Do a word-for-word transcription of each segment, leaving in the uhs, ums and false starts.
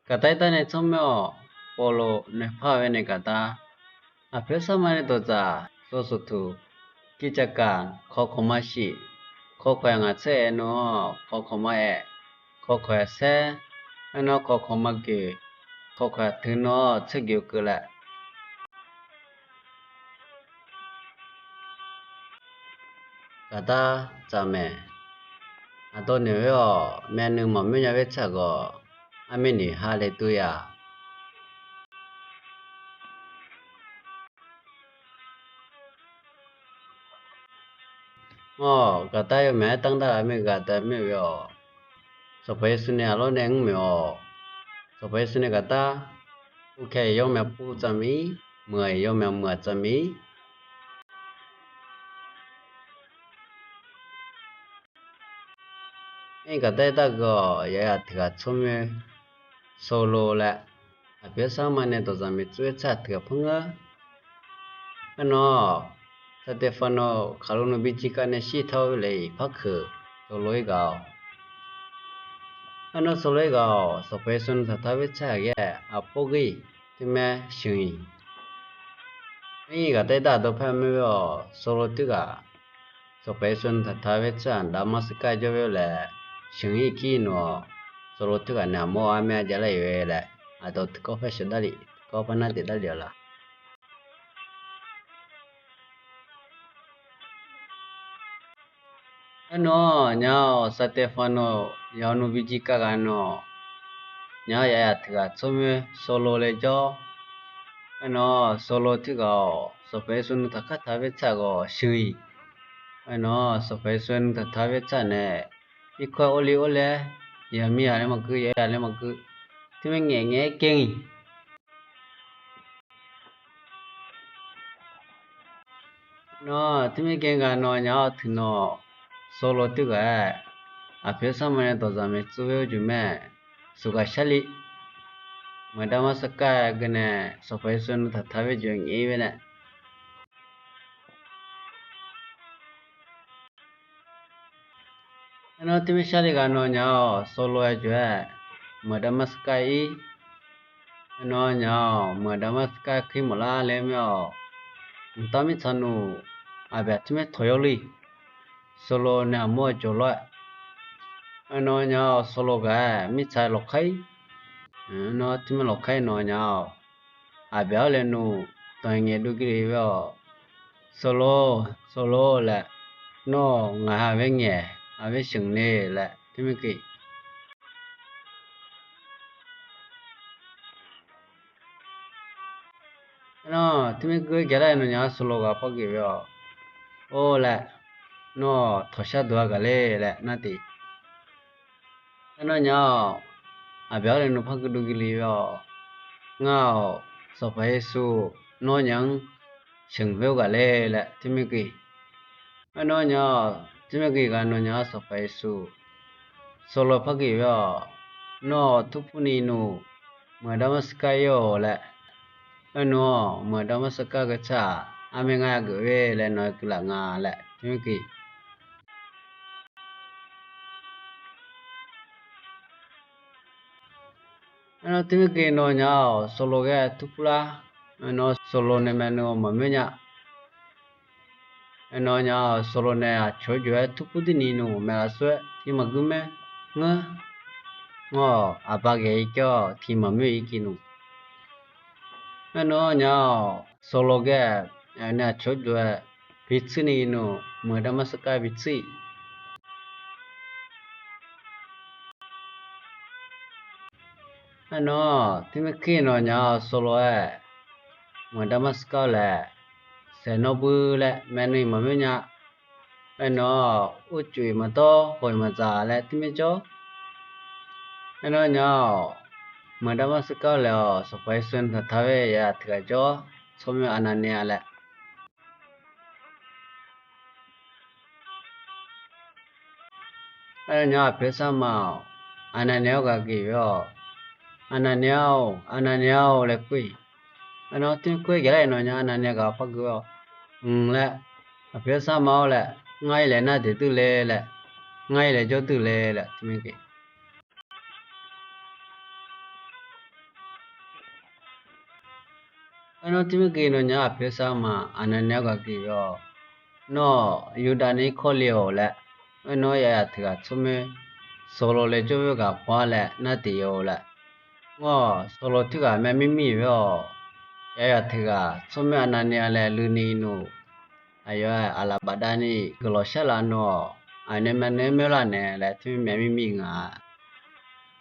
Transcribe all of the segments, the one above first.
Gaqdaq-ir dar nae tsawrmyanr-awq. Pawvlof noeqpar-euq aer nae gaqdaq, aqpoeq sarma nae dawqdzaq, sov soqtuq, kircaqkaq, kawkawq ma shif, kawkawq-aq ngaq tser aer nawr, kawkawq ma aer, kawkawq-aq saer, aernar kawkawq ma geuf, kawkawq-aq teu nawr tser geuf keuv laer. Gaqdaq tsaf maeq. Aqdawq noeq-aer-awq, myavnuiv maqmyanr nya-aer tsaq ghawq, armir noeq ha le dur ya. Awr, gaqdaq yawmyaq-aer danr dar-aq, armir gaqdaq mr-eu-awq. Sanqpaq Yeqsur nae aqlawr nae mr maeq-awq. Sanqpaq Yeqsur nae gaqdaq, puvkae-iq yawmyaq puv tsaf mir, muiq-iq yawmyaq muiq-aq tsaf mir. Aer gaqdaq-ir dar ghawq, yaqyaf tiq ghaq tsawrmyanr Solo laer, aqpoeq sarma nae dawqdzaq maeqtsoeq-aer tsaq tiq ghaq par ngeur. Aernar, Saqteqfanov khaqlo nuibi jir kav nae shir tar-eu laer-iq par keuq Solo-ir ghaq-awq. Aernar Solo-ir ghaq-awq, Sanqpaq Yeqsur nuitaq taq-aer tsaq ghae-aq, aqpov ghae-iq, teumae sheuq-iq. Aer-iq gaqdaq-ir dar aqdawq par-aer mae-awq, Solo teughaq Sanqpaq Yeqsur nuitaq taq-aer tsaq Daqmaqsaqkav jawr-aer laer sheuq-ir kir noeq-awq. Solo teughaq nae aqmawr armyav jav lar-iq-eu laer, aqdawq tiqkawv par sheuq darlif, tiqkawv par nar daef darlif-awq laq. Aernar, nya-awq, Saqteqfanov yawnuibi jir kav ghaq nawq, nya-awq, yaqyaf tiq ghaq tsawrmyanr Solo laer jawr. Aernar, Solo teughaq-awq, Sanqpaq Yeqsur nuitaq kar taq-aer tsaq ghawq sheuq-iq. Aernar, Sanqpaq Yeqsur nuitaq taq-aer tsaq nae, irkawr-aer orli orlaer, yaqmir yaq laer maqgeur, yaqyaf laer maqgeur, teumae ngaeq ngaeq-aer gae-iq. Nawr, teumae gae ghaq nawq nya-awq, tiqnawq Solo teughaq-aer, aqpoeq sarma nae dawqdzaq maeqtsoeq-aer jeq mae, suqghaq sharli, meuq Daqmaqsaqkav geunae Sanqpaq Yeqsur nuitaq taq-aer jeq ngaef-ir-aer nae. Aernar, teumae sharli ghaq nawq nya-awq, Solo-aer jeq-aer, meuq Daqmaqsaqkav-ir. Aernar nya-awq, meuq Daqmaqsaqkav kir maqlar laer mae-awq. Mqtav mirtsaq nmr, aqbyaq teumae tawq yawr le. Solo nae aqmur-aer jawq lawr-aer. Aernar nya-awq, Solo ghaq-aer mirtsaq lawqkar-ir. Aernar teumae lawqkar-ir nawq nya-awq, aqbyaq-awr laer nmr, danqngaeq dov gui le-eu-awq. Solo, Solo laer, nawr ngaq ha aqghaer ngaeq, aqghaer sheuq le laer teumae gui. Aernar, teumae gui-aer gaqlar-eu nawq nya-awr, Solo ghaq par gui-eu-awq. Or laer, nawr tawqshar dov-a gaq le laer nar tiq. Aernar nya-awq, aqbyaq-awr laer nmr par gui dov gui le-eu-awq. Ngar-awq, Sanqpaq Yeqsur nawr nya-anr sheuq khoer ghaq le laer teumae gui. Aernar nya-awq, teumae gui ghaq nawq nya-awr, Sanqpaq Yeqsur Solo par gui-eu-awq. Nawr turpur ni nmr, meuq Daqmaqsaqkav-ir-awq laer. Aernar, meuq Daqmaqsaqkav geu tsaq, armaer ngar yageuf-ir laer nawq-aer guiqlaf nga laer teumae gui. Aernar, teumae gui nawq nya-awq, Solo ghae turpur lar. Aernar, Solo nae mae nmr maqmawr nya. Aernar nya-awq, Solo nae aqcawq-aer jov-aer turpur dirni nmr maeqlaf sawr-aer tiq maqgeur maer ngeur. Ngawr, aqba ghae-ir kawr tiq maqmawr-ir ki nmr. Aernar nya-awq, Solo ghae nae aqcawq-aer jov-aer bitsuir ni nmr, meuq Daqmaqsaqkav bitsuir-iq. Aernar, teumae kir nawq nya-awq, Solo-aer meuq Daqmaqsaqkav laer saeqnawv bui laer maeqnan-iq maqmawr nya. Aernar, urcuf-iq maqdawr, haw-iq maqdzaq laer teumae jawr. Aernar nya-awq, meuq Daqmaqsaqkav laer-awq, Sanqpaq Yeqsur nuitaq taq-aer yaq tiq ghaq jawr, tsawrmyanr Aqnaqnaeq-a laer. Aernar nya-awq, aqpoeq sarma-awq, Aqnaqnaeq-awr ghaq gui-awq. Aqnaqnaeq-awq, Aqnaqnaeq-awq laer kur-iq. Aernar, teumae kur-aer gaqlar-iq nawq nya Aqnaqnaeq ghaq par gui-awr, mq laer, aqpoeq sarma-awr laer, ngar-ir laer nar daeq duir le laer, ngar-ir laer jawr duir le laer teumae gui. Aernar, teumirgeuf nawnyaf-anr Aqpoeq sar ma Aqnaqnaeq-anr gaq geuf-awr, Nawr-aq Yurdav ni kawrle-awq laer, aernar, yayaq teughaq tsawrmyanr Sawrlawq laer jawr-eu ghaq paw-ar laer nar tiq-eu laer. Ngawr-aq, Sawrlawq teughaq mae mirmir-iq ghae-awq. Yayaq teughaq tsawrmyanr Aqnaqnaeq laer luini nmr, aqyawf-aer aqlaf bafdav ni guiqlanq shar laf nawr-awq. Aqnaeq maqnaeq-aer myanrlar naeq laer teumirmyav mirmir nga.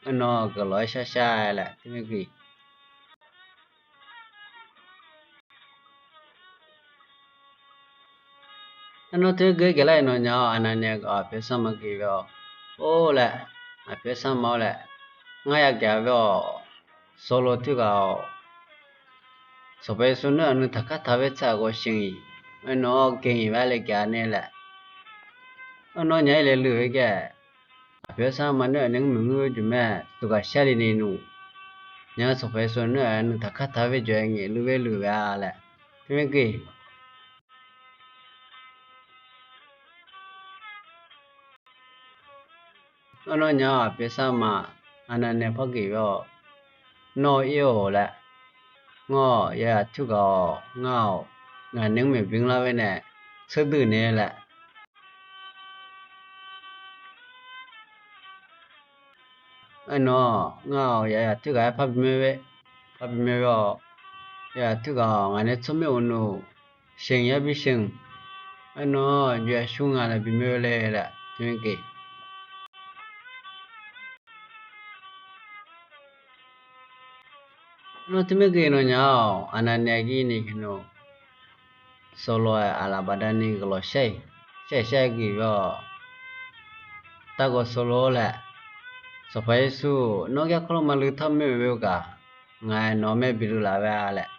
Aernar, guiqlanq-aer sharshar laer teumirgeuf Aernar, teumirgeuf-aer gaqlar-iq nawnyaf-awr Aqnaqnaeq-aq Aqpoeq sar ma geuf ghae-awr, Or laer, Aqpoeq sar ma-awr laer, Ngar yagaq ghae-awq. Sawrlawq teughaq-awq, Sanqpaq Yeqsur nar-aq nuitaq kartaq-eu tser-aq ghawqshaq-iq, aernar, gaq-iq bae le gaq nae laer. Aernar, nyaf-aer le luiq-eu ghae, Aqpoeq sar ma nar-aq nae ngeur maeq ngeur-eu jeq mae, teughaq sharle ni nmr, nyaf-anr Sanqpaq Yeqsur nar-aq nuitaq kartaq-eu jawr-aer ngaeq luiv-aer luiq ghae-a laer teumirgeuf Aernar, nyaf-awr Aqpoeq sar ma Aqnaqnaeq par geuf ghae-awr, Nawr-eu ir-awq laer. Ngawr-awq, yayaq teughaq-awq, Ngar-awq, ngaq nae ngeur maeq bimr lar-aer nae tserdui nae laer. Aernar, Ngar-awq, yayaq teughaq-aer par bimr-aer, par bimr-aer ghae-awr, yayaq teughaq-awq, ngaq nae tsawrmyanr uqnuq sheuq-iq yar bisheuq. Aernar, jov-aer shur nga laer bimr-eu le laer teumirgeuf Aernar, teumirgeuf nawnyaf-awr Aqnaqnaeq-aq girni keuqnmr, Sawrlawq-aer aqlaf bafdav ni guiqlanq shar-iq, shar-iq shar-aer geuf ghae-awr, Tavghawq Sawrlawq-or laer, Sanqpaq Yeqsur nawr garkawv lawr ma luiv tar moer-euq gaq, ngaq-aer nawq-anr maer bi luiv laf ghae-a laer,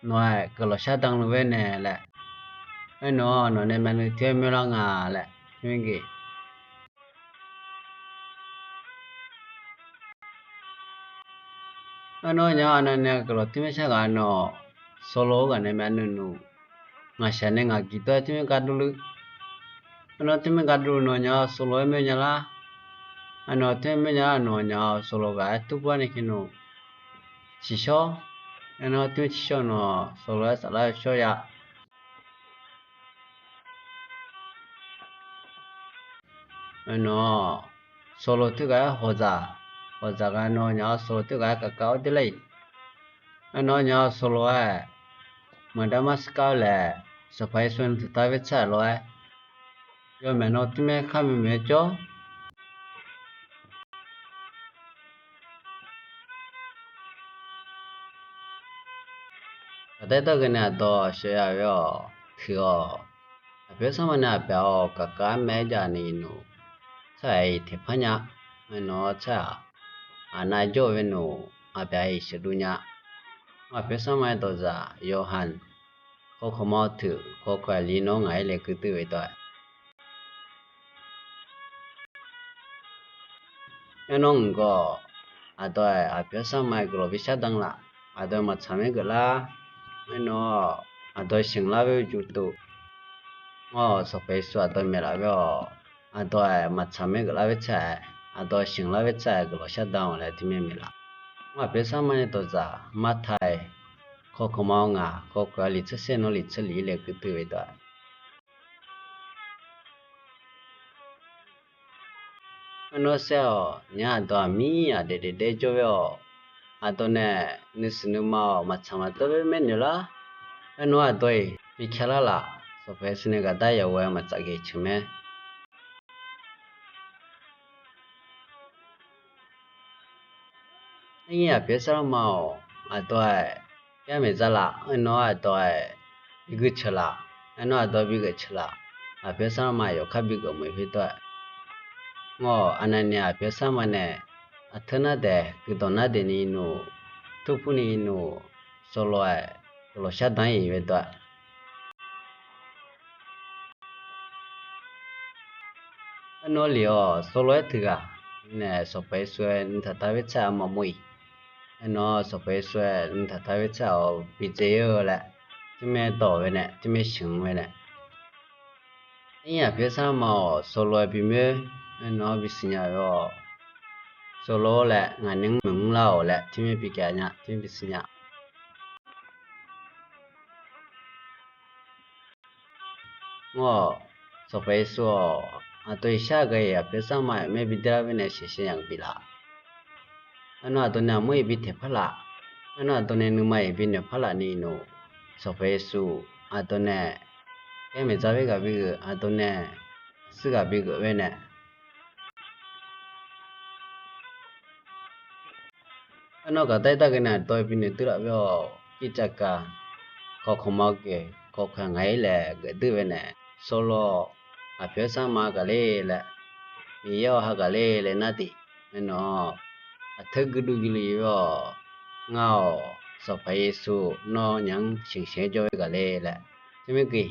nawq-aer guiqlanq shar dan luf-aer nae laer, aernar, nawq nae maqnoeq teu-aer moer lar nga laer teumirgeuf Aernar, nyaf-awr Aqnaqnaeq-aq guiqlanq teumirnae shar ghaq nawq, Sawrlawq-or ghaq nae maqnoeq nmr, ngaqshaq nae ngaq giq tawr-aer teumirnae gar durluf. Aernar, teumirnae gar durluf nawnyaf-awr Sawrlawq-aer moer nya lar. Aernar, teumirnae moer nya lar nawnyaf-awr Sawrlawq ghaq-aer turpar nae keuqnmr, ciqshawr. Aernar, teumirnae ciqshawr nawq Sawrlawq-aer saflar-eu shawr ya Aernar, Sawrlawq teughaq-aer hawqdzaq, hawqdzaq ghae nawnyaf-awr Sawrlawq teughaq-aer kavkav-awr derlar-iq. Aernar, nyaf-awr Sawrlawq-aer, Maqdarmar sirkar-eu laer, Sanqpaq Yeqsur nuitaq taq-eu tser-aq lof-aer, yawmaeq nawr teumirnae kharmaeq maeq-aer jawr Aqdaer dargeuf nae aqdawq sheuqya ghae-awq, puiq-awq. Aqpoeq sarma nae aqbyaq-awq, kaqkaq-aer maeq-aer jav ni nmr, tsaq-aer-iq teqpar nya. Aernar, tsaq-aq, aqnav jawr-eu nmr, aqbyaq-iq sheuqdov nya. Aqpoeq sarma-aer dawqzaq yawhaq, kawkawq ma-awr tuiq, kawkawq-aq li nawr ngaq-aer le guirdui-eu dawq-aer Aernar, mq gawq, aqdawq-aer aqpoeq sarma-aer guiqlanq bishar dan laf. Aqdawq-aer maqtsaq maer geuf lar. Aernar, aqdawq sheuqlar-eu juqtov. Ngawr-awq, Sanqpaq Yeqsur aqdawq maeqlaf ghae-awq. Aqdawq-aer maqtsaq maer geuf lar-aer tser-aer, aqdawq sheuqlar-aer tser-aer guiqlanq shar dan-awq laer teumirnae maeqlaf. Ngawr, aqpoeq sarma-aer dawqzaq Martaq-aer, kawkawq ma-awr ngaq, kawkawq-aq li tser saer nawr li tser li le guirdui-eu dawq-aer Aernar, saer-awq, nyaf-anr aqdawq-aq mir-aq daef daef daef jawr ghae-awq. Aqdawq nae nuisiq nuima-awq, maqtsaq maqdawr maer noeq lar. Aernar, aqdawq-iq bi ka lar laf. Sanqpaq Yeqsur nae ghaqdar yawqghaq-aer maqtsaq geuf ceuq mae. Aer, aqpoeq sarma-awq, aqdawq-aer yar maeq za laf. Aernar, aqdawq-aer bi gui ceuq laf. Aernar, aqdawq bi ghae ceuq laf. Aqpoeq sarma yawkar bi ghae meuq khoer dawq-aer. Ngawr, aqnav nae aqpoeq sarma nae aqteu nar daeq guiqdanq nar daeq ni nmr, turpur ni nmr, sawqlawq-aer guiqlanq shar dan-ir ghae dawq-aer Aernar, lef-awq, sawqlawq-aer teughaq nae Sanqpaq Yeqsur-aer nuitaq taq-aer tser-aer maqmov-iq. Aernar, Sanqpaq Yeqsur-aer nuitaq taq-aer tser-awq bi dzae-eu laer, teumirnae dawq ghae nae, teumirnae sheuq ghae nae Aer, aqpoeq sarma-awq, sawqlawq-aer bimoer. Aernar, bisiq nya-awq. Sawqlawq-or laer, ngaq nae mr maeq mr lar-awq laer teumirnae bi gaq nya, teumirnae bisiq nya. Ngawr-awq, Sanqpaq Yeqsur-awq, aqdawq iqshar ghae-iq aqpoeq sarma-euq maer bi derlar-awr nae sheuqshaq-anr biflaf. Aernar aqdawq nae aqmur-iq bi taeqpar laf. Aernar aqdawq nae nuima-iq bi noeqpar laf ni noeq, Sanqpaq Yeqsur aqdawq nae aer maeqdzaq-aer ghaq bi geuf, aqdawq nae aqsur ghaq bi geuf-aer nae Aernar gaqdar-ir darghae nae dawq-iq bi noeqdui laf-awr, Jircav ka, kawq kawq ma geuf, kawq kaq ngaq-ir laer geuf duir-aer nae, sawrlawr, aqpoeq-anr sarma ghaqler laer, Miqyaer-awr haghaqler laer nar tiq, aernar-awq, aqteu guiqduq guiqluq-ir-awr, ngar-awq, Sanqpaq Yeqsur nawr nya-anr sheuqshaq-aer jawr-aer ghaqler laer, teumirgeq